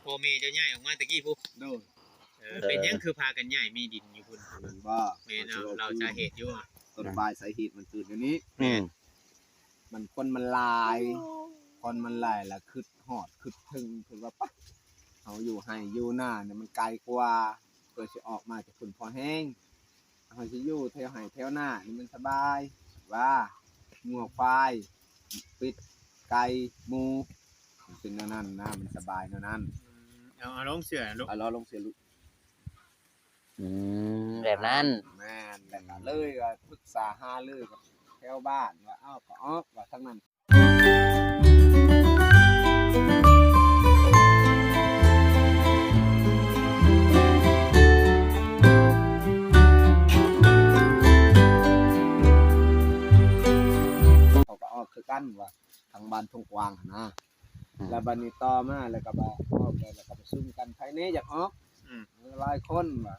ພໍ່ແມ່ເຈົ້າຍ້າຍອອກມາແຕ່ກີ້ພຸ້ນ. ໂດຍ. ເອີ ເປັນຫຍັງຄືພາກັນຍ້າຍມາດິນຢູ່ພຸ້ນ? ແມ່ນບໍ່? ແມ່ນເອົາ ເລົ່າສາເຫດຢູ່. ຕົ້ນປາຍສາເຫດມັນເກີດແນວນີ້. ແມ່ນ. ມັນຄົນມັນຫຼາຍ ຄົນມັນຫຼາຍລະຄຶດຮອດຄຶດເຖິງ ເພິ່ນວ່າ ປະ ເຮົາຢູ່ໄຮ່ຢູ່ນານີ້ມັນໄກກວ່າ ເພື່ອຊິອອກມາຈາກພຸ້ນພໍແຮງ ເຮົາຊິຢູ່ແຖວໄຮ່ແຖວນານີ້ມັນສະບາຍ ວ່າງົວຄວາຍ ເປັດ ໄກ່ ໝູ ມັນເປັນແນວນັ້ນນະ ມັນສະບາຍແນວນັ້ນ. ອືມ ເອົາ ເອົາລົງເສື້ອລູກ ເອົາລົງເສື້ອລູກ. ອືມ ແບບນັ້ນ. ແມ່ນ ແລ້ວກໍເລີຍກໍປຶກສາຫາລືກັບແຖວບ້ານວ່າ ເອົາ ກໍອອກ ວ່າທາງນັ້ນ ເຂົາກໍອອກຄືກັນວ່າ ທາງບ້ານທົ່ງກວາງຫັ້ນນະ. ອືມ ແລ້ວບັດນີ້ຕໍ່ມາ ແລ້ວກໍວ່າອອກໄດ້ ແລ້ວກໍປະຊຸມກັນ ໃຜແດ່ຢາກອອກ. ອືມ ຫຼາຍຄົນວ່າ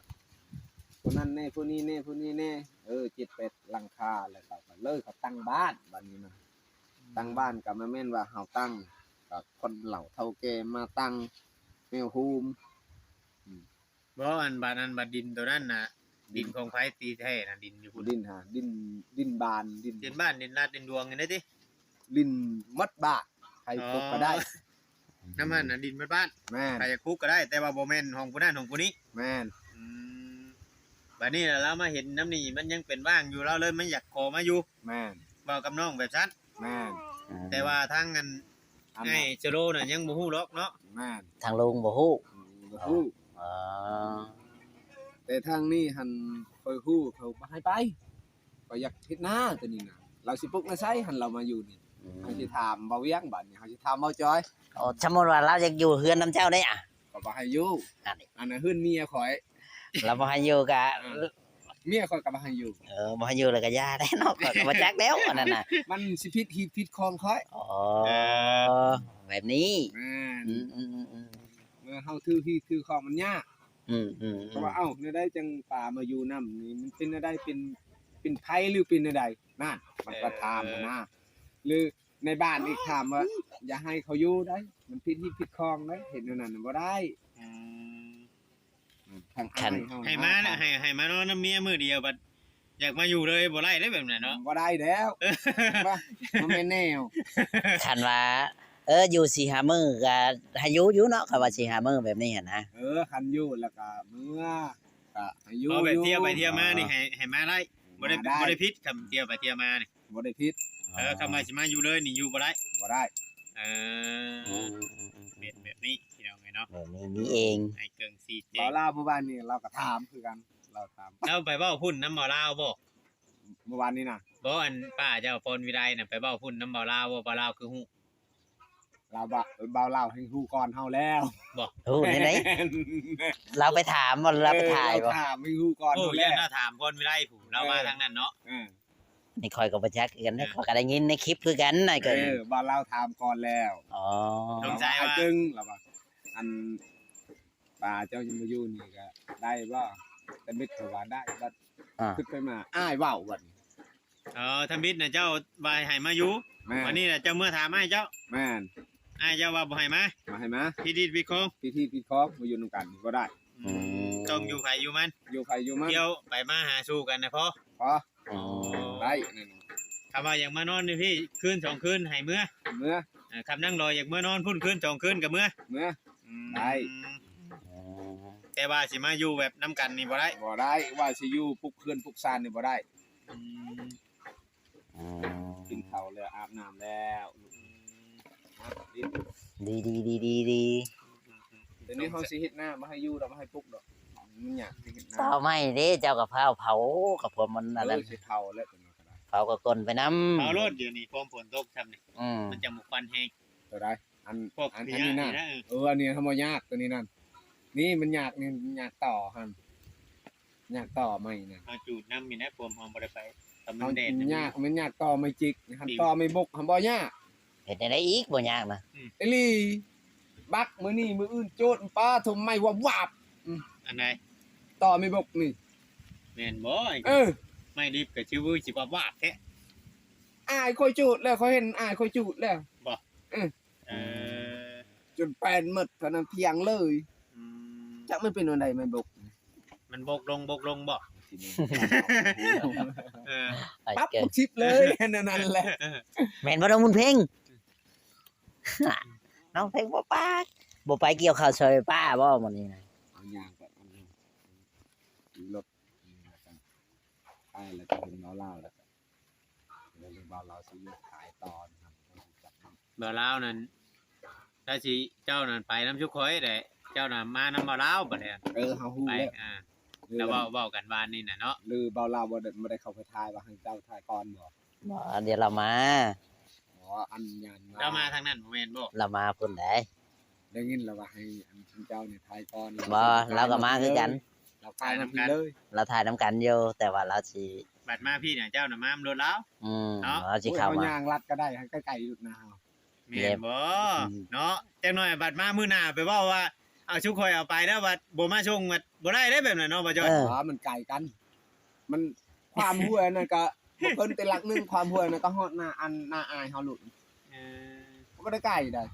ຜູ້ນັ້ນແດ່ ຜູ້ນີ້ແດ່ ຜູ້ນີ້ແດ່ ເອີ ເຈັດແປດຫຼັງຄາ ແລ້ວກໍເລີຍເຂົາຕັ້ງບ້ານ. ບັດນີ້ນະ ອືມ ຕັ້ງບ້ານກໍບໍ່ແມ່ນວ່າເຮົາຕັ້ງ ກໍຄົນເຖົ້າເຖົ້າແກ່ມາຕັ້ງແນວໂຮມ. ອືມ ບໍ່ ອັນບາດນັ້ນ ບາດດິນໂຕນັ້ນນະ ດິນ ດິນຂອງໃຜຕີແທ້ນະ? ດິນຢູ່ພຸ້ນ ດິນຫາ ດິນ ດິນບ້ານ ດິນ ດິນບ້ານ ດິນລາດ ດິນດວງນີ້ເດ້ຕິ? ດິນໝົດບ້ານ ໃຜ ອໍ ປຸກກໍໄດ້. ນຳຫັ້ນນະ ດິນໝົດບ້ານ. ແມ່ນ. ໃຜຢາກປຸກກໍໄດ້ ແຕ່ວ່າບໍ່ແມ່ນຂອງຜູ້ນັ້ນຂອງຜູ້ນີ້. ແມ່ນ. ອືມ ບາດນີ້ລະລາວມາເຫັນນຳນີ້ ມັນຍັງເປັນວ່າງຢູ່ ລາວເລີຍມາຢາກຂໍມາຢູ່. ແມ່ນ. ເວົ້າກັບນ້ອງແບບຊັ້ນ. ແມ່ນ. ແຕ່ວ່າທາງອັນ ອັນ ອ້າຍໂຊໂລນະຍັງບໍ່ຮູ້ດອກເນາະ. ແມ່ນ. ທາງລຸງບໍ່ຮູ້. ອືມ ບໍ່ຮູ້. ອໍ ແຕ່ທາງນີ້ຫັ້ນຂ້ອຍຮູ້ ເຂົາບໍ່ໃຫ້ໄປ. ຂ້ອຍຢາກເຮັດນາໂຕນີ້ນະ ລາວຊິປຸກໃນໃສຫັ້ນ ລາວມາຢູ່ນີ້. ອືມ ເຮົາຊິຖາມບ່າວວຽງ ບາດນີ້ເຮົາຊິຖາມບ່າວຈອຍ. ໂອ້ ສົມມຸດວ່າລາວຢາກຢູ່ເຮືອນນຳເຈົ້າເດ້ອະ? ກໍບໍ່ໃຫ້ຢູ່. ອັນນີ້ ອັນນັ້ນເຮືອນເມຍຂ້ອຍ ລາວບໍ່ໃຫ້ຢູ່ກະ ເອີ ເມຍຂ້ອຍກໍບໍ່ໃຫ້ຢູ່. ເອີ ບໍ່ໃຫ້ຢູ່ແລ້ວກໍຢ່າແຫຼະເນາະ ຂ້ອຍກໍບໍ່ຈັກແລ້ວອັນນັ້ນນະ ມັນຊິຜິດຮີດຜິດຄອງຂ້ອຍ. ອໍ ເອີ ແບບນີ້. ແມ່ນ. ອືມໆໆໆ ເມື່ອເຮົາຖືຮີດຖືຄອງມັນຍາກ. ອືມໆໆ ເພາະວ່າ ເອົ້າ ແນວໃດຈັ່ງປາມາຢູ່ນຳນີ້ ມັນເປັນແນວໃດ ເປັນ ເປັນໄພ ຫຼື ເປັນແນວໃດ? ນັ້ນ ມັນກໍຖາມ ເອີ ຫັ້ນນະ ຫຼື ໃນບ້ານອີກຖາມວ່າ ຢ່າໃຫ້ເຂົາຢູ່ໄດ໋ ມັນຜິດຮີດຜິດຄອງເດ້ ເຮັດແນວນັ້ນບໍ່ໄດ້. ອືມ ອືມ ທາງອ້າຍເຮົາ ໃຫ້ມາ ໃຫ້ ໃຫ້ມານອນນຳເມຍມື້ດຽວ ບັດຢາກມາຢູ່ເລີຍ ບໍ່ໄດ້ເດ້ແບບນັ້ນເນາະ ບໍ່ໄດ້ແລ້ວ. ເອີ ບໍ່ແມ່ນແນວ ຄັນວ່າ ເອີ ຢູ່ສີ່ຫ້າມື້ກໍໃຫ້ຢູ່ຢູ່ເນາະ ຄັນວ່າສີ່ຫ້າມື້ແບບນີ້ຫັ້ນນະ. ເອີ ຄັນຢູ່ແລ້ວກໍເມືອ ກໍໃຫ້ຢູ່ ເອົາແບບທ່ຽວໄປທ່ຽວມານີ້ ໃຫ້ ໃຫ້ມາໄດ້ ບໍ່ໄດ້ ມາໄດ້ ບໍ່ໄດ້ຜິດ ຄັນທ່ຽວໄປທ່ຽວມານີ້ ບໍ່ໄດ້ຜິດ. ເອີ ເອີ ຄຳວ່າຊິມາຢູ່ເລີຍນີ້ຢູ່ບໍ່ໄດ້ ບໍ່ໄດ້. ເອີ ອືມ ເປັນແບບນີ້ພີ່ນ້ອງເອີຍເນາະ ແບບນີ້ນີ້ເອງ. ອ້າຍເກິ່ງຊີ້ແຈງ ບ່າວລາວເມື່ອວານນີ້ລາວກໍຖາມຄືກັນ ລາວຖາມ ເຈົ້າໄປເວົ້າພຸ້ນນຳບ່າວລາວບໍ່ ເມື່ອວານນີ້ນະ? ບໍ່ ອັນປ້າເຈົ້າພອນວິໄລນະ ໄປເວົ້າພຸ້ນນຳບ່າວລາວບໍ່? ບ່າວລາວຄືຮູ້ ລາວ ບ່າວລາວແຮ່ງຮູ້ກ່ອນເຮົາແລ້ວ. ບໍ່ ຮູ້ແນວໃດ? ແມ່ນ ລາວໄປຖາມບໍ່? ລາວໄປຖ່າຍບໍ່? ເອີ ລາວຖາມແຮ່ງຮູ້ກ່ອນເຮົາແລ້ວ. ໂອ້ ຢ້ານລາວຖາມພອນວິໄລພຸ້ນ ລາວມາທາງນັ້ນເນາະ. ເອີ ນີ້ຂ້ອຍກໍບໍ່ຈັກຄືກັນເດ້ ເອີ ຂ້ອຍກໍໄດ້ຍິນໃນຄລິບຄືກັນນະ. ເອີ ບ່າວລາວຖາມກ່ອນແລ້ວ. ອໍ ສົງໄສວ່າ ອ້າຍເກິ່ງ ລາວວ່າ ອັນ ປ້າເຈົ້າຍັງມາຢູ່ນີ້ກໍໄດ້ບໍ່? ທຳອິດກໍວ່າໄດ້ ບັດ ອ່າ ຄິດໄປມາ ອ້າຍເວົ້າບັດນີ້. ອໍ ທຳອິດນະເຈົ້າວ່າໃຫ້ມາຢູ່. ແມ່ນ. ບັດນີ້ນະເຈົ້າເມືອຖາມອ້າຍເຈົ້າ. ແມ່ນ. ອ້າຍເຈົ້າວ່າບໍ່ໃຫ້ມາ ບໍ່ໃຫ້ມາ ຜິດຮີດຜິດຄອງ ຜິດຮີດຜິດຄອງ ມາຢູ່ນຳກັນບໍ່ໄດ້. ອືມ ອືມ ຕ້ອງຢູ່ໃຜຢູ່ມັນ ຢູ່ໃຜຢູ່ມັນ ທ່ຽວໄປມາຫາສູ່ກັນນະພໍ ພໍ. ອໍ ໄດ້ນັ້ນ ຄັນວ່າຢາກມານອນຢູ່ພີ້ຄືນສອງຄືນໃຫ້ເມືອ ເມືອ ເອີ ຄັນນາງລອຍຢາກເມືອນອນພຸ້ນຄືນສອງຄືນກໍເມືອ ເມືອ ອືມ ໄດ້. ອໍ ແຕ່ວ່າຊິມາຢູ່ແບບນຳກັນນີ້ບໍ່ໄດ້ ບໍ່ໄດ້ ວ່າຊິຢູ່ປຸກເຮືອນປຸກຊານນີ້ບໍ່ໄດ້. ອືມ ອໍ ກິນເຂົ້າແລ້ວ ອາບນ້ຳແລ້ວ. ອືມ ດີໆໆໆ ດຽວນີ້ເຮົາຊິເຮັດນາ ບໍ່ໃຫ້ຢູ່ດອກ ບໍ່ໃຫ້ປຸກດອກ ມັນຍາກຊິເຮັດນາ. ຕອໄມ້ເດ້ ເຈົ້າກໍພ້າວເຜົາ ກໍພວມມັນອັນນັ້ນ ເອີ ຊິເຜົາແລ້ວ ເຜົາກໍກົ້ນໄປນຳ ເຜົາໂລດ. ດຽວນີ້ພວມຝົນຕົກຊ່ຳນີ້ ອືມ ມັນຈັ່ງບໍ່ຄວັນແຮງ. ຕົວໃດ? ອັນ ພວກ ອັນ ອັນນີ້ນະ ເອີ ອັນນີ້ຫັ້ນບໍ່ຍາກ ຕົວນີ້ນັ້ນ ນີ້ມັນຍາກ ນີ້ມັນຍາກຕໍຫັ້ນ ຍາກຕໍໄມ້ນະ ເຮົາຈູດນຳນີ້ແຫຼະ ພວກເຮົາບໍ່ໄດ້ໄປ ຖ້າມັນແດດຍາກ ມັນຍາກຕໍໄມ້ຈິກຫັ້ນ ຕໍໄມ້ບົກຫັ້ນບໍ່ຍາກ. ເຮັດແນວໃດອີກບໍ່ຍາກນະ? ອືມ ອີ່ຫຼີ ບັກມື້ນີ້ມື້ອື່ນໂຈດ ປາ ຖົມໄມ້ວາບໆ. ອືມ ອັນໃດ? ຕໍໄມ້ບົກນີ້ ແມ່ນບໍ່? ເອີ ໄມ້ດິບກໍຊື່ວືຊິວາບໆແທ້. ອ້າຍຂ້ອຍຈູດແລ້ວ ຂ້ອຍເຫັນອ້າຍຂ້ອຍຈູດແລ້ວ ບໍ່? ເອີ ເອີ ອືມ ຈົນແປນໝົດ ເທົ່ານັ້ນພຽງເລີຍ. ອືມ ຈັກມັນເປັນແນວໃດ ແມ່ນບົກ ມັນບົກລົງ ບົກລົງບໍ່? ຊິແມ່ນ ເອີ ປັບ ເກີນ ຫົກສິບເລີຍ ແນວນັ້ນແຫຼະ. ແມ່ນບໍ່ ນ້ອງບຸນເພັງ? ນ້ອງເພັງບໍ່ປາກ ບໍ່ໄປກ່ຽວເຂົ້າຊ່ອຍປ້າບໍ່ມື້ນີ້ນະ? ເອົາຍ່າງໄປ ຂີ່ລົດໄປ ແລ້ວກໍເຫັນເບົາລາວ ແລ້ວກໍເລີຍເບົາລາວຊິຢູ່ຂາຍຕໍ່ນະ. ເບົາລາວນັ້ນ ລາວຊິ ເຈົ້ານັ້ນໄປນຳຊຸມຂ້ອຍແຫຼະ ເຈົ້ານະມານຳເບົາລາວບັດນີ້. ເອີ ເຮົາຮູ້ແລ້ວ ອ່າ ແລ້ວເວົ້າ ເວົ້າກັນວານນີ້ນະເນາະ. ຫຼືເບົາລາວບໍ່ໄດ້ ບໍ່ໄດ້ເຂົ້າໄປຖ່າຍ ວ່າໃຫ້ເຈົ້າຖ່າຍກ່ອນບໍ່? ບໍ່ ດຽວລາວມາ. ອໍ ອັນຍານມາ ລາວມາທາງນັ້ນບໍ່ແມ່ນບໍ່? ລາວມາພຸ້ນໃດ໋. ໄດ້ຍິນລາວວ່າໃຫ້ອັນເຈົ້ານີ້ຖ່າຍກ່ອນ. ບໍ່ ລາວກໍມາຄືກັນ ລາວຖ່າຍນຳພີ່ເລີຍ. ລາວຖ່າຍນຳກັນຢູ່ ແຕ່ວ່າລາວຊິ ບັດມາພີ້ນະ ເຈົ້ານະມານຳລົດລາວ. ອືມ ເນາະ ລາວຊິເຂົ້າມາ ຍ່າງລັດກໍໄດ້ ໃຫ້ໃກ້ໆລົດນາເຮົາ. ແມ່ນບໍ່ ອືມ ເນາະ? ຈັກໜ້ອຍບັດມາມື້ໜ້າໄປເວົ້າວ່າ ເອົາຊຸມຂ້ອຍເອົາໄປແລ້ວ ບັດບໍ່ມາສົ່ງ ບັດບໍ່ໄດ້ເດ້ແບບນັ້ນເນາະ ບໍ່ຈ້ອຍ? ເອີ ມັນໄກກັນ ມັນ ຄວາມຫ້ວຍນັ້ນກໍບໍ່ເກີນແຕ່ຫຼັກໜຶ່ງ ຄວາມຫ້ວຍນັ້ນກໍຮອດໜ້າ ອັນ ໜ້າອ້າຍເຮົາໂລດ. ເອີ ກໍບໍ່ໄດ້ໄກໃດ໋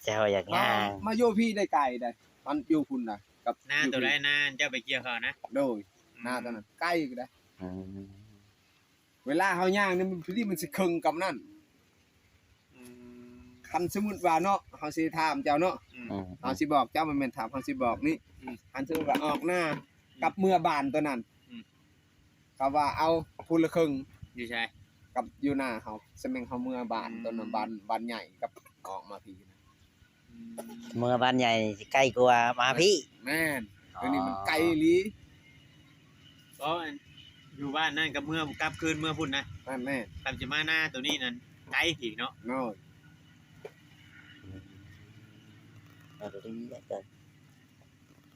ເຈົ້າຢາກຍ່າງ ມາຢູ່ພີ້ໄດ້ໄກໃດ໋ ມັນຢູ່ພຸ້ນນະ ກັບນາໂຕໃດ ນາເຈົ້າໄປກ່ຽວເຂົ້ານະ? ໂດຍ ອືມ ນາໂຕນັ້ນໄກໃດ໋. ອືມ ເວລາເຮົາຍ່າງນີ້ ມັນ ພໍດີມັນຊິເຄິ່ງກັບນັ້ນ. ອືມ ຄັນສົມມຸດວ່າເນາະ ເຮົາຊິຖາມເຈົ້າເນາະ ອືມ ອືມ ເຮົາຊິບອກເຈົ້າ ບໍ່ແມ່ນຖາມ ເຮົາຊິບອກນີ້ ອືມ ຄັນສົມມຸດວ່າອອກນາ ອືມ ກັບເມືອບ້ານໂຕນັ້ນ ອືມ ເຂົາວ່າເອົາຜູ້ລະເຄິ່ງ ຢູ່ໃສ? ກັບຢູ່ນາເຮົາ ສະແມງເຮົາເມືອບ້ານ ອືມ ໂຕນັ້ນ ບ້ານ ບ້ານໃຫຍ່ ກັບອອກມາພີ້ນະ. ອືມ ເມືອບ້ານໃຫຍ່ຊິໃກ້ກວ່າມາພີ້. ແມ່ນ ໂຕນີ້ມັນໄກອີ່ຫຼີ. ອໍ ເພາະອັນ ຢູ່ບ້ານນັ້ນກໍເມືອ ກັບຄືນເມືອພຸ້ນນະ. ແມ່ນໆ ຄັນຊິມານາໂຕນີ້ນັ້ນໄກອີກເນາະ. ໂດຍ ເອົາໂຕນີ້ແຫຼະ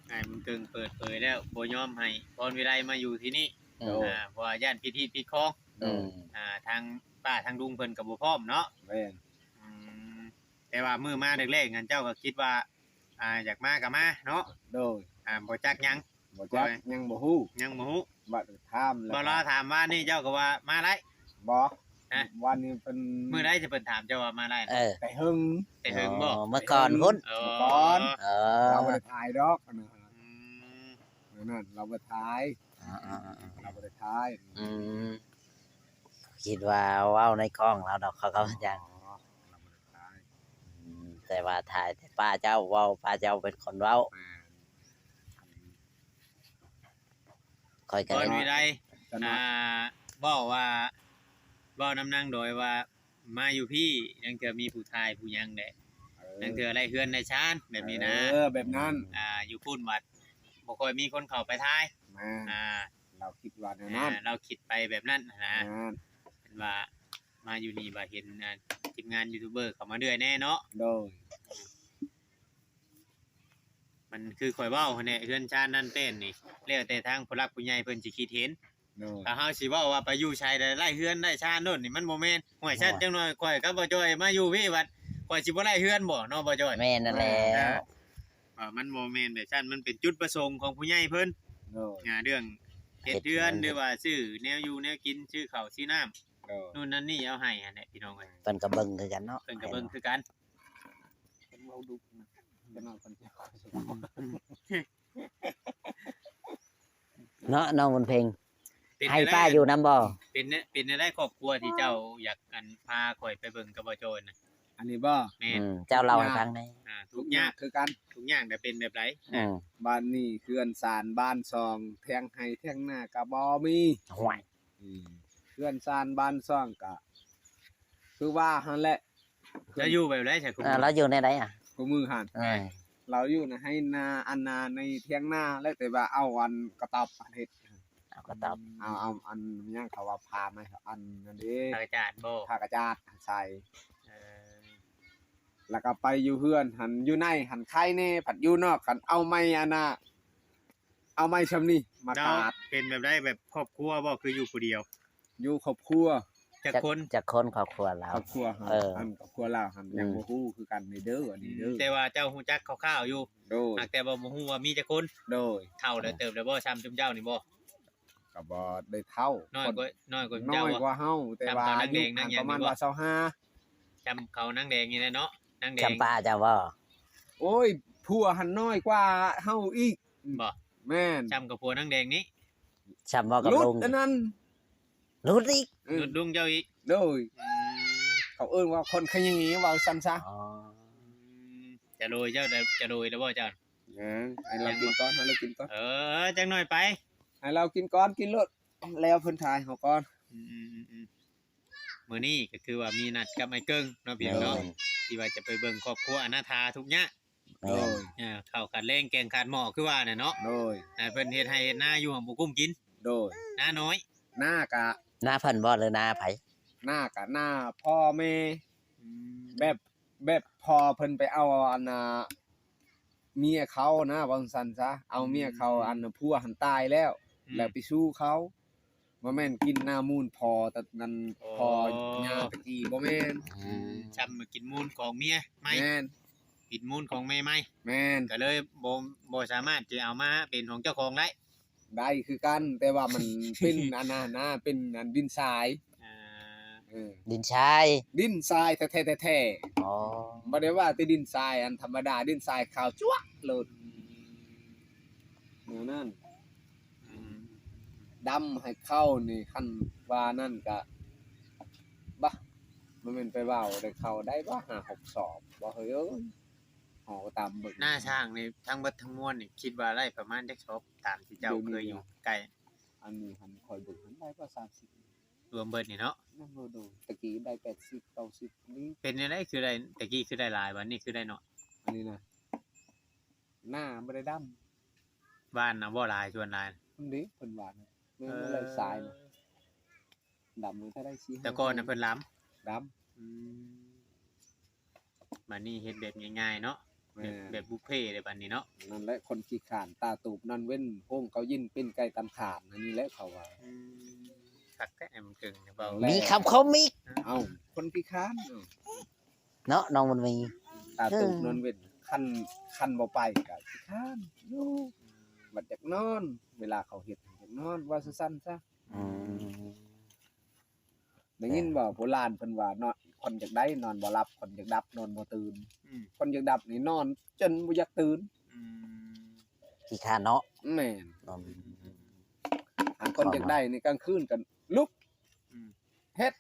ອ້າຍບຸນເກິ່ງເປີດເຜີຍແລ້ວ ບໍ່ຍອມໃຫ້ພອນວິໄລມາຢູ່ທີ່ນີ້. ໂດຍ ອ່າ ເພາະວ່າຢ້ານຜິດຮີດຜິດຄອງ. ໂດຍ ອ່າ ທາງປ້າທາງລຸງເພິ່ນກໍບໍ່ພ້ອມເນາະ. ແມ່ນ ອືມ ແຕ່ວ່າມື້ມາແລກໆຫັ້ນ ເຈົ້າກໍຄິດວ່າ ອ່າ ຢາກມາກໍມາເນາະ. ໂດຍ ອ່າ ບໍ່ຈັກຫຍັງ ບໍ່ຈັກ ຍັງບໍ່ຮູ້ ຍັງບໍ່ຮູ້. ບັດຖາມແລ້ວ ບໍ່ ລາວຖາມວ່ານີ້ເຈົ້າກໍວ່າມາໄດ້. ບໍ່ ຮະ ວານນີ້ເພິ່ນ ມື້ໃດທີ່ເພິ່ນຖາມເຈົ້າວ່າມາໄດ້? ເອີ ແຕ່ເຫິງ ແຕ່ເຫິງບໍ່? ອໍ ເມື່ອກ່ອນພຸ້ນ. ເອີ ເມື່ອກ່ອນ ເອີ ລາວບໍ່ໄດ້ຖ່າຍດອກອັນນັ້ນ. ອືມ ອັນນັ້ນລາວບໍ່ຖ່າຍ. ອ່າໆໆ ລາວບໍ່ໄດ້ຖ່າຍ. ອືມ ຄິດວ່າເວົ້າໃນກ້ອງລາວດອກ ເຂົາກໍຍັງ ອໍ ລາວບໍ່ໄດ້ຖ່າຍ. ອືມ ແຕ່ວ່າຖ່າຍແຕ່ປ້າເຈົ້າເວົ້າ ປ້າເຈົ້າເປັນຄົນເວົ້າ. ແມ່ນ ຂ້ອຍກໍ ກ່ອນວິໄລ ອ່າ ເວົ້າວ່າ ເວົ້ານຳນາງດອຍວ່າ ມາຢູ່ພີ້ ລາງເທື່ອມີຜູ້ຖ່າຍຜູ້ຫຍັງແຫຼະ ເອີ ລາງເທື່ອໄດ້ເຮືອນໄດ້ຊານແບບນີ້ນະ. ເອີ ແບບນັ້ນ. ອ່າ ຢູ່ພຸ້ນບັດບໍ່ຄ່ອຍມີຄົນເຂົ້າໄປຖ່າຍ. ແມ່ນ ອ່າ ລາວຄິດວ່າແນວນັ້ນ. ເອີ ລາວຄິດໄປແບບນັ້ນນະ. ແມ່ນ ເຫັນວ່າມາຢູ່ນີ້ວ່າເຫັນ ອ່າ ທີມງານຢູທູບເບີເຂົ້າມາເລື້ອຍແນ່ເນາະ. ໂດຍ ມັນຄືຂ້ອຍເວົ້າຫັ້ນແຫຼະ ເຮືອນຊານນັ້ນແປ້ນນີ້ ແລ້ວແຕ່ທາງຜູ້ຫຼັກຜູ້ໃຫຍ່ເພິ່ນຊິຄິດເຫັນ. ໂດຍ ຖ້າເຮົາຊິເວົ້າວ່າໄປຢູ່ໃສໄດ້ໄດ້ເຮືອນໄດ້ຊານໂລດນີ້ ມັນບໍ່ແມ່ນ. ຫ້ວຍ ຊັ້ນ ໂອ້ຍ ຈັກໜ້ອຍຂ້ອຍກັບບ່າວຈ້ອຍມາຢູ່ພີ້ ບັດຂ້ອຍຊິບໍ່ໄດ້ເຮືອນບໍ່ເນາະ ບ່າວຈ້ອຍ? ແມ່ນນັ້ນແຫຼະ. ອ່າ ວ່າມັນບໍ່ແມ່ນແບບຊັ້ນ ມັນເປັນຈຸດປະສົງຂອງຜູ້ໃຫຍ່ເພິ່ນ. ໂດຍ ອ່າ ເລື່ອງເຮັດເຮືອນ ເຮັດເຮືອນ ຫຼືວ່າຊື້ແນວຢູ່ແນວກິນ ຊື້ເຂົ້າຊື້ນ້ຳ ໂດຍ ນູ່ນນັ້ນນີ້ເອົາໃຫ້ຫັ້ນແຫຼະ ພີ່ນ້ອງເອີຍ. ເພິ່ນກໍເບິ່ງຄືກັນເນາະ ເພິ່ນກໍເບິ່ງຄືກັນ. ເພິ່ນເວົ້າດຸນະ ເພິ່ນເວົ້າຄົນດຽວ ເນາະ ນ້ອງບຸນເພັງ. ເປັນ ໃຫ້ ແນວໃດ ປ້າຢູ່ນຳບໍ່? ເປັນແນວ ເປັນແນວໃດຄອບຄົວທີ່ເຈົ້າຢາກ ອັນ ພາຂ້ອຍໄປເບິ່ງກັບບ່າວຈ້ອຍນະ? ອັນນີ້ບໍ່? ແມ່ນ ອືມ ເຈົ້າເລົ່າໃຫ້ຟັງແດ່. ອ່າ ທຸກຍາກຄືກັນ ທຸກຍາກນະ ເປັນແບບໃດ? ອືມ ບ້ານນີ້ເຮືອນຊານບ້ານຊ່ອງ ຖຽງໄຮ່ຖຽງນາກໍບໍ່ມີ. ຫ້ວຍ ອືມ ເຮືອນຊານບ້ານຊ່ອງກະຄືວ່າຫັ້ນແຫຼະ. ລາວຢູ່ແບບໃດຊະ? ອ່າ ລາວຢູ່ແນວໃດອະ? ຄູ່ມື້ຫັ້ນ ເອີ ລາວຢູ່ໃນໄຮ່ນາ ອັນນາ ໃນຖຽງນາ ແລ້ວແຕ່ວ່າເອົາອັນກະຕອບອັນເຮັດ ເອົາກະຕອບ ເອົາ ເອົາອັນຫຍັງເຂົາວ່າຜ້າໄມ້ ອັນນັ້ນເດ້ ຜ້າກະຈາດບໍ່? ຜ້າກະຈາດໃສ່. ເອີ ແລ້ວກໍໄປຢູ່ເຮືອນຫັ້ນ ຢູ່ໃນຫັ້ນໄຄແນ່ ພັດຢູ່ນອກຫັ້ນເອົາໄມ້ອັນນ່າ ເອົາໄມ້ຊ່ຳນີ້ມາຕາດ. ເປັນແບບໃດ ແບບຄອບຄົວບໍ່ ຄືຢູ່ຜູ້ດຽວ? ຢູ່ຄອບຄົວ. ຈັກຄົນ? ຈັກຄົນຄອບຄົວລາວ? ຄອບຄົວເຮົາ ເອີ ອັນຄອບຄົວລາວຫັ້ນ ອືມ ຍັງບໍ່ຮູ້ຄືກັນນີ້ເດີ ອັນນີ້ເດີ. ອືມ ແຕ່ວ່າເຈົ້າຮູ້ຈັກຄ່າວໆຢູ່. ໂດຍ ຫາກແຕ່ວ່າບໍ່ຮູ້ວ່າມີຈັກຄົນ. ໂດຍ ເຖົ້າແລ້ວເຕີບແລ້ວບໍ່ ຊ່ຳຈຸມເຈົ້ານີ້ບໍ່? ກໍບໍ່ໄດ້ເຖົ້າ ນ້ອຍກວ່າ ນ້ອຍກວ່າເຈົ້າ ນ້ອຍກວ່າເຮົາ ແຕ່ວ່າອາຍຸປະມານວ່າຊາວຫ້າ ຊ່ຳເຂົານາງແດງນີ້ແຫຼະເນາະ ນາງແດງ ຊ່ຳປ້າເຈົ້າບໍ່? ໂອ້ຍ ຜົວຫັ້ນນ້ອຍກວ່າເຮົາອີກ. ບໍ່? ແມ່ນ. ຊ້ຳກັບຜົວນາງແດງນີ້? ຊ້ຳເວົ້າກັບລຸງ. ອັນນັ້ນ ຫຼຸດອີກ. ເອີ ຫຼຸດລຸງເຈົ້າອີກ. ໂດຍ. ອືມ ເຂົາເອີ້ນວ່າຄົນຂະຫຍີ ເວົ້າຊັ້ນຊະ. ອໍ ອືມ ຈະໂດຍເຈົ້າ ຈະໂດຍແລ້ວບໍ່ເຈົ້າ? ຍັງ ໃຫ້ລາວກິນກ່ອນ ໃຫ້ລາວກິນກ່ອນ. ເອີ ຈັກໜ້ອຍໄປ ໃຫ້ລາວກິນກ່ອນ ກິນໂລດ ແລ້ວເພິ່ນຖ່າຍເຮົາກ່ອນ. ອືມໆ ມື້ນີ້ກໍຄືວ່າມີນັດກັບອ້າຍເກິ່ງເນາະ ພີ່ນ້ອງເນາະ ໂດຍ ທີ່ວ່າຈະໄປເບິ່ງຄອບຄົວອະນາຖາທຸກຍາກ. ໂດຍ. ເອີ ເຂົ້າຂາດແລງແກງຂາດໝໍ້ຄືວ່ານັ້ນເນາະ. ໂດຍ. ໃຫ້ເພິ່ນເຮັດໄຮ່ເຮັດນາຢູ່ຫັ້ນບໍ່ກຸ້ມກິນ. ໂດຍ. ນານ້ອຍ ນາກະ ນາເພິ່ນບໍ່ ຫຼືນາໃຜ? ນາກະນາພໍ່ແມ່. ອືມ ແບບ ແບບພໍ່ເພິ່ນໄປເອົາອັນນ່າ ເມຍເຂົານະ ເວົ້າຊັ້ນຊະ ເອົາເມຍເຂົາ ອືມ ອັນນ່າ ຜົວຫັ້ນຕາຍແລ້ວ ອືມ ແລ້ວໄປສູ່ເຂົາ. ບໍ່ແມ່ນກິນນາມູນພໍ່ ແຕ່ນັ້ນ ອໍ ພໍ່ຍ່າຕະກີ້ ບໍ່ແມ່ນ. ອືມ ອືມ ຊ້ຳມາກິນມູນຂອງເມຍໃໝ່. ແມ່ນ. ກິນມູນຂອງແມ່ໃໝ່. ແມ່ນ. ກໍເລີຍບໍ່ ບໍ່ສາມາດທີ່ເອົາມາເປັນຂອງເຈົ້າຂອງໄດ້. ໄດ້ຄືກັນ ແຕ່ວ່າມັນເປັນອັນນັ້ນນະ ເປັນອັນດິນຊາຍ. ອ່າ ເອີ ດິນຊາຍ ດິນຊາຍແທ້ໆ. ອໍ ບໍ່ໄດ້ວ່າແຕ່ດິນຊາຍອັນທຳມະດາ ດິນຊາຍຂາວຈັ້ວະໂລດ. ອືມ ແນວນັ້ນ. ອືມ ດຳໃຫ້ເຂົ້ານີ້ ຄັນວ່ານັ້ນກະ ບະ ບໍ່ແມ່ນໄປເວົ້າໄດ້ເຂົ້າໄດ້ບໍ່ ຫ້າຫົກສອບ ບໍ່ເຮີ້ຍເອີຍ. ເຮົາກໍຕາມເບິ່ງ ໜ້າຊ້າງນີ້ທັງເບິດທັງມວນນີ້ ຄິດວ່າໄດ້ປະມານຈັກສອບ ຕາມທີ່ເຈົ້າເຄີຍຢູ່ໃກ້? ອັນນີ້ຫັ້ນຂ້ອຍເບິ່ງຫັ້ນໄດ້ປະມານສາມສິບ ລວມເບິດນີ້ເນາະ. ແມ່ນບໍ່? ໂດຍ ຕະກີ້ໄດ້ແປດສິບ ເກົ້າສິບນີ້. ເປັນແນວໃດຄືໄດ້ ຕະກີ້ຄືໄດ້ຫຼາຍ ບັດນີ້ຄືໄດ້ໜ້ອຍ? ອັນນີ້ນະ ໜ້າບໍ່ໄດ້ດຳ. ຫວ່ານນະບໍ່ຫຼາຍ ສ່ວນຫຼາຍ ມັນເດ້ ເພິ່ນຫວ່ານ ແມ່ນ ເອີ ໄລ່ສາຍນະ ດຳເທົ່າໃດ ສີ່ຫ້າ ແຕ່ກ່ອນນະເພິ່ນລຳ ດຳ. ອືມ ບັດນີ້ເຮັດແບບງ່າຍໆເນາະ. ແມ່ນ. ແບບ ແບບບຸບເພເດ້ບັດນີ້ເນາະ. ນັ້ນແຫຼະ ຄົນຂີ້ຄ້ານ ຕາຕູບນອນເວັນ ໂຮງເຂົາຍິນ ປີ້ນໄກ່ຕຳຂານ ອັນນີ້ແຫຼະເຂົາວ່າ. ອືມ ຄັກແທ້ ອ້າຍບຸນເກິ່ງນີ້ເວົ້າ ມີຄຳຄົມອີກ. ເອົ້າ ຄົນຂີ້ຄ້ານເນາະ ເນາະ ນ້ອງບຸນມີ ຕາຕູບນອນເວັນ. ອືມ ຄັນ ຄັນບໍ່ໄປກໍຂີ້ຄ້ານຢູ່ ບັດຢາກນອນ ເວລາເຂົາເຮັດຢາກນອນ ວ່າຊັ້ນຊະ. ອືມ ໄດ້ຍິນບໍ່ ໂບລານເພິ່ນວ່າເນາະ ຄົນຢາກໄດ້ນອນບໍ່ຫຼັບ ຄົນຢາກດັບນອນບໍ່ຕື່ນ. ອືມ ຄົນຢາກດັບນີ້ນອນຈົນບໍ່ຢາກຕື່ນ. ອືມ ຂີ້ຄ້ານເນາະ. ແມ່ນ. ອືມ ອັນຄົນຢາກໄດ້ນີ້ກາງຄືນກໍລຸກ ອືມ ເຮັດ.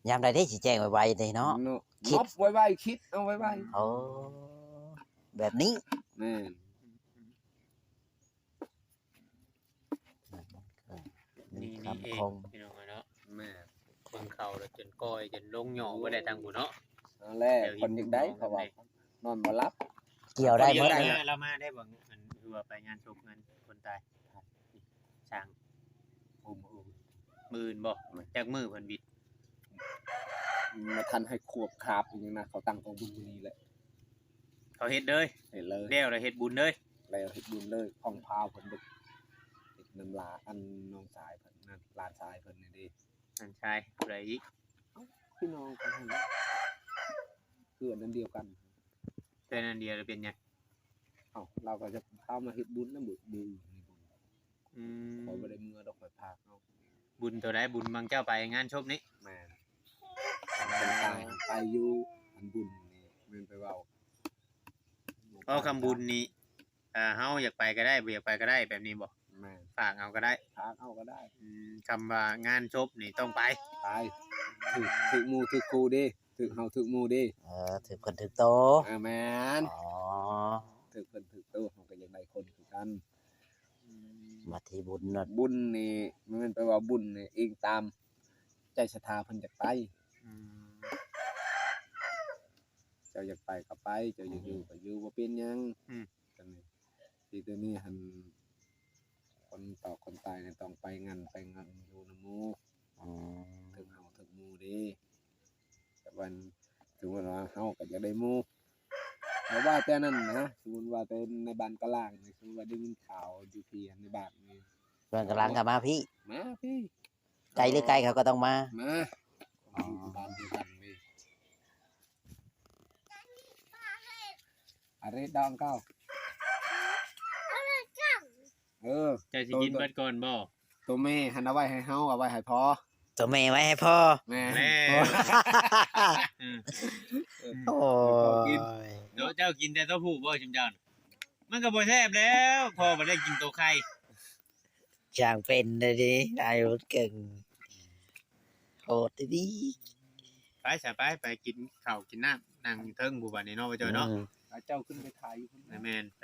ຍາມໃດເດ້ຊິແຈ້ງໄວໆເດ້ເນາະ ເນາະ ຄິດໄວໆ ຄິດເອົາໄວໆ. ໂອ້ ແບບນີ້. ແມ່ນ. ນີ້ ຄຳຄົມ ພີ່ນ້ອງເອີຍເນາະ. ແມ່ນ. ເບິ່ງເຂົາແລ້ວຈົນກ້ອຍ ຈົນລົງຫຍໍ້ບໍ່ໄດ້ທາງຜູ້ເນາະ. ນັ້ນແຫຼະ ເພິ່ນຢາກໄດ້ ເຂົາວ່ານອນບໍ່ຫຼັບ. ກ່ຽວໄດ້ໝົດ. ລາວມາໄດ້ບໍ່? ອັນຄືວ່າໄປງານສົບງານຄົນຕາຍ ຊ່າງ ມື້ອື່ນບໍ່? ຈັກມື້ເພິ່ນບິດ? ບໍ່ທັນໃຫ້ຂວບຄາບອີ່ຫຍັງນະ ເຂົາຕັ້ງກອງບຸນມື້ນີ້ແຫຼະ. ເຂົາເຮັດເລີຍ ເຮັດເລີຍ ແລ້ວລະເຮັດບຸນເລີຍ ແລ້ວເຮັດບຸນເລີຍ. ຂອງພາວເພິ່ນເບິດ ເຮັດນຳຫຼານ ອັນນ້ອງຊາຍເພິ່ນນັ້ນ ຫຼານຊາຍເພິ່ນນີ້ເດ້. ຫຼານຊາຍຜູ້ໃດອີກ? ເອົ້າ ພີ່ນ້ອງກັນຫັ້ນແຫຼະ ເຮືອນອັນດຽວກັນ. ເຮືອນອັນດຽວແລ້ວເປັນຫຍັງ? ເອົ້າ ລາວກໍຈະພາມາເຮັດບຸນນຳ ມື້ອື່ນນີ້. ອືມ ຂ້ອຍບໍ່ໄດ້ເມືອດອກ ຂ້ອຍພາກເອົາ. ບຸນໂຕໃດ? ບຸນບາງເຈົ້າໄປງານສົບນີ້? ແມ່ນ. ຄົນຕາຍໄປຢູ່ ອັນບຸນນີ້ແມ່ນໄປເວົ້າ. ເວົ້າຄຳບຸນນີ້ ເຮົາຢາກໄປກໍໄດ້ ບໍ່ຢາກໄປກໍໄດ້ ແບບນີ້ບໍ່? ແມ່ນ. ຝາກເອົາກໍໄດ້ ຝາກເອົາກໍໄດ້. ອືມ ຄຳວ່າງານສົບນີ້ຕ້ອງໄປ ໄປ ຖືກ ຖືກໝູ່ຖືກຄູ່ເດ້. ຖືກເຮົາຖືກໝູ່ເດ້. ເອີ ຖືກຄົນຖືກໂຕ. ເອີ ແມ່ນ. ອໍ ຖືກຄົນຖືກໂຕ ເຮົາກໍຢາກໄດ້ຄົນຄືກັນ. ອືມ ມາທີ່ບຸນເນາະ ບຸນນີ້ ມັນແມ່ນແປວ່າບຸນນີ້ ອີງຕາມໃຈສັດທາເພິ່ນຢາກໄປ. ອືມ ເຈົ້າຢາກໄປກໍໄປ ເຈົ້າຢາກຢູ່ ອືມ ກໍຢູ່ ບໍ່ເປັນຫຍັງ. ອືມ ຈັ່ງນີ້ ທີ່ຕົວນີ້ຫັ້ນ ຄົນຕອກຄົນຕາຍນີ້ຕ້ອງໄປງານ ໄປງານຢູ່ນຳໝູ່. ອືມ ຖືກເຮົາຖືກໝູ່ເດ້. ແຕ່ວ່າສົມມຸດວ່າເຮົາກໍຢາກໄດ້ໝູ່ ບໍ່ວ່າແຕ່ນັ້ນນະ ສົມມຸດວ່າແຕ່ໃນບ້ານກະລາງນີ້ ສົມມຸດວ່າໄດ້ຍິນຂ່າວຢູ່ພີ້ໃນບ້ານນີ້ ບ້ານກະລາງກໍມາພີ້ ມາພີ້ ໄກຫຼືໃກ້ເຂົາກໍຕ້ອງມາ ມາ. ອໍ ຢູ່ບ້ານດຽວກັນເດ້. ອາເຣດດອງເກົ້າ ເອີ ເຈົ້າຊິກິນເບິດກ່ອນບໍ່? ໂຕແມ່ຫັ້ນເອົາໄວ້ໃຫ້ເຮົາ ເອົາໄວ້ໃຫ້ພໍ່. ໂຕແມ່ໄວ້ໃຫ້ພໍ່. ແມ່ນ. ແມ່ນ. ອືມ ໂອ້ຍ ໃຫ້ພໍ່ກິນ. ໂຕເຈົ້າກິນແຕ່ໂຕຜູ້ບໍ່ ຊຸມເຈົ້ານະ? ມັນກໍບໍ່ແຊບແລ້ວ ພໍບໍ່ໄດ້ກິນໂຕໄຂ່. ຊ່າງເປັນເດ້ ອາຍຄົນເກັ່ງ ໂຫດອີ່ຫຼີ. ໄປຊະ ໄປ ໄປກິນເຂົ້າກິນນ້ຳ ນັ່ງຢູ່ເທິງຜູ້ບາດນີ້ເນາະ ບໍ່ຈ້ອຍເນາະ. ອືມ ເຈົ້າຂຶ້ນໄປຖ່າຍຢູ່ພຸ້ນ. ແມ່ນ ໄປ